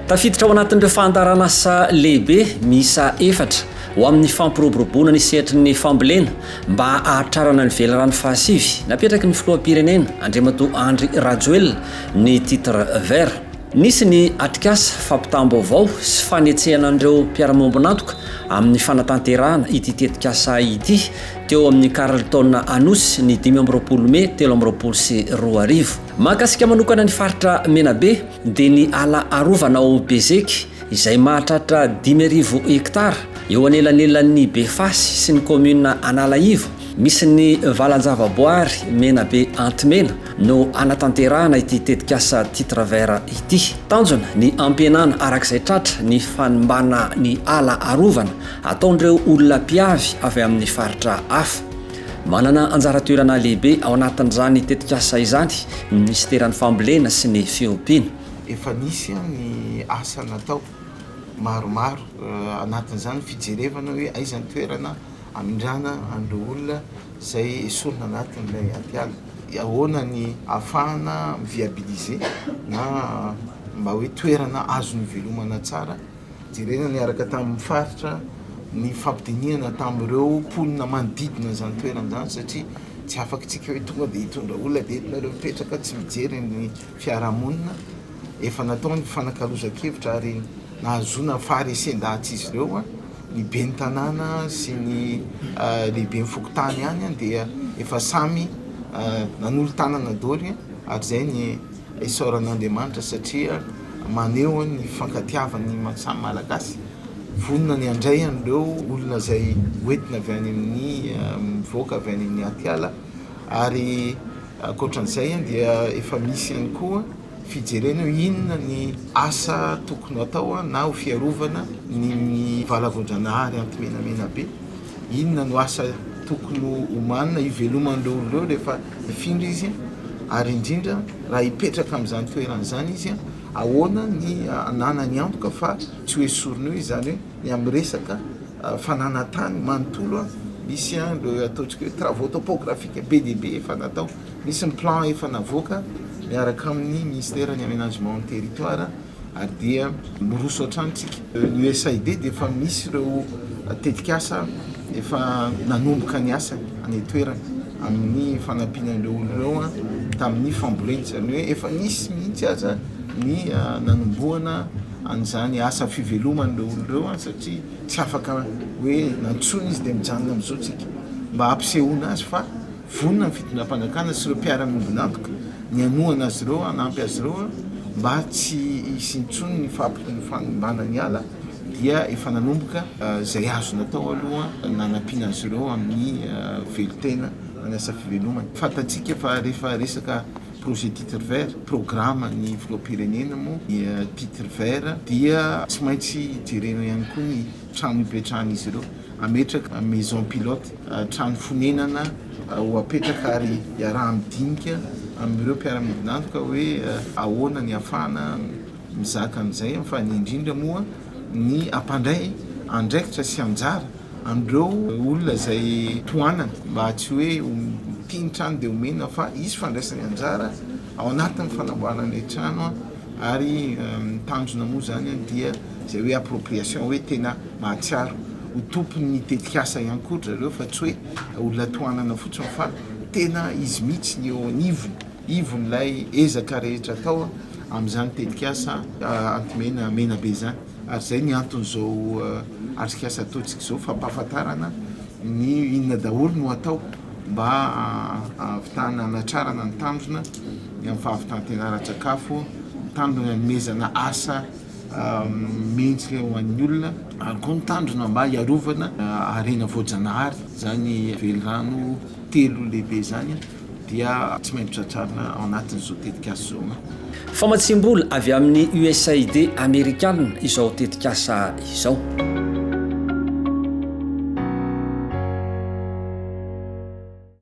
Tafiditra ao anatin'ireo fandaharanasa lehibe miisa efatra ho amin'ny fampiroboroboana ny sehatry ny fambolena mba hahatrarana ny velirano fahasivy napetraky ny filoham-pirenena Andriamatoa Andry Rajoelina ny titre vert. Nisy ny atrikasa fampitam-baovao sy fanetsehana an'ireo mpiara-miombon'antoka amin'ny fanatanterahana ity tetikasa ity teo amin'ny Carlton Anosy ny 25 mey 2023. Mahakasika manokana ny faritra Menabe dia ny ala arovana ao Bezeky izay mahatratra 5000 hektara eo anelanelan'ny Befasy sy ny kaominina Analaivo misy ny valan-javaboary Menabe Antimena no hanatanterahana ity tetikasa Titre Vert ity. Tanjona ny hampihenana araka izay tratra ny fanimbana ny ala arovana ataon'ireo olona mpiavy avy amin'ny faritra hafa. Manana anjara toerana lehibe ao anatin'izany tetikasa izany ny minisiteran'ny Fambolena sy ny Fiompiana. Efa nisy ny asa natao maromaro anatin'izany fijerevana hoe aiza ny toerana hamindrana an'ireo olona izay esorina anatin'ilay atiala. Ahoana ny ahafahana mi-viabiliser na mba hoe toerana azo nivelomana tsara. Jerena niaraka tamin'ny faritra ny fampidinihana tamin'ireo mponina manodidina izany toerana izany satria tsy afaka tsika hoe tonga dia hitondra olona dia eto nareo mipetraka tsy mijery ny fiarahamonina. Efa natao ny fanakalozan-kevitra ary nahazoana faharesen-dahatr'izy ireo ny ben'ny tanàna sy ny lehiben'ny fokontany ihany dia efa samy nanolo-tanana daholo ary izay ny Isaorana Andriamanitra satria maneho ny fifankatiavany samy Malagasy. Vonona ny handray an'ireo olona izay hoentina avy any amin'ny mivoaka avy any amin'ny atiala ary ankoatran'izay dia efa misy ihany koa fijerena hoe inona ny asa tokony hatao na ho fiarovana ny vala voajanahary Antimenamenabe. Inona no asa tokony ho omanina hiveloman'ireo olona ireo rehefa hifindra izy ary indrindra raha hipetraka amin'izany toerana izany izy, ahoana ny ananany antoka fa tsy ho esorina eo izy, izany hoe ny amin'ny resaka fananan-tany manontolo, misy ireo ataontsika hoe travaux topographiques be dia be efa natao, misy ny plan efa navoaka miaraka amin'ny ministeran'ny aménagement du territoire. ary dia miroso hatrany tsika. Ny USAID dia efa misy ireo tetikasa efa nanomboka ny asany any an-toerana amin'ny fanampiana an'ireo olona ireo tamin'ny fambolena, izany hoe efa nisy mihitsy aza ny nanombohana an'izany asa fiveloman'ireo olona ireo satria tsy afaka hoe nantsoina izy dia mijanona amin'izao tsika mba hampisehoana azy fa Vonona ny fitondram-panjakana sy ireo mpiara-miombon'antoka ny hanohana azy ireo, hanampy azy ireo mba tsy hisy intsony ny fanimbana ny ala dia efa nanomboka izay azo natao aloha nanampiana azy ireo amin'ny velon-tena na ny asa fivelomana. Fantatsika fa rehefa resaka projet titre vert, programa ny filoham-pirenena moa ny titre vert dia tsy maintsy jerena ihany koa ny trano hipetrahan'izy ireo. Hametraka maison pilote, trano fonenana ho apetraka ary iaraha-midinika amin'ireo mpiara-miombon'antoka hoe ahoana ny ahafahana mizaka an'izay fa ny indrindra moa ny hampandray andraikitra sy anjara an'ireo olona izay tohanana mba tsy hoe tia ny trano dia omena fa hisy fandraisany anjara ao anatin'ny fanamboarana ilay trano ary ny tanjona moa izany dia izay hoe appropriation hoe tena mahatsiaro ho tompon'ny tetikasa ihany koa ry zareo fa tsy hoe olona tohanana fotsiny fa tena izy mihitsy ny eo anivony, ivon'ilay ezaka rehetra atao amin'izany tetikasa Antimena Menabe izany. Ary izay ny anton'izao atrikasa ataontsika izao, fampahafantarana ny inona daholo no atao mba hahavitana hanatrarana ny tanjona ny amin'ny fahavitan-tena ara-tsakafo, ny tanjona ny hanomezana asa mendrika ho an'ny olona ary koa ny tanjona mba hiarovana harena voajanahary, izany velirano telo lehibe izany dia tsy maintsy tratrarina ao anatin'izao tetikasa izao. Famatsiam-bola avy amin'ny USAID Amerikana izao tetikasa izao.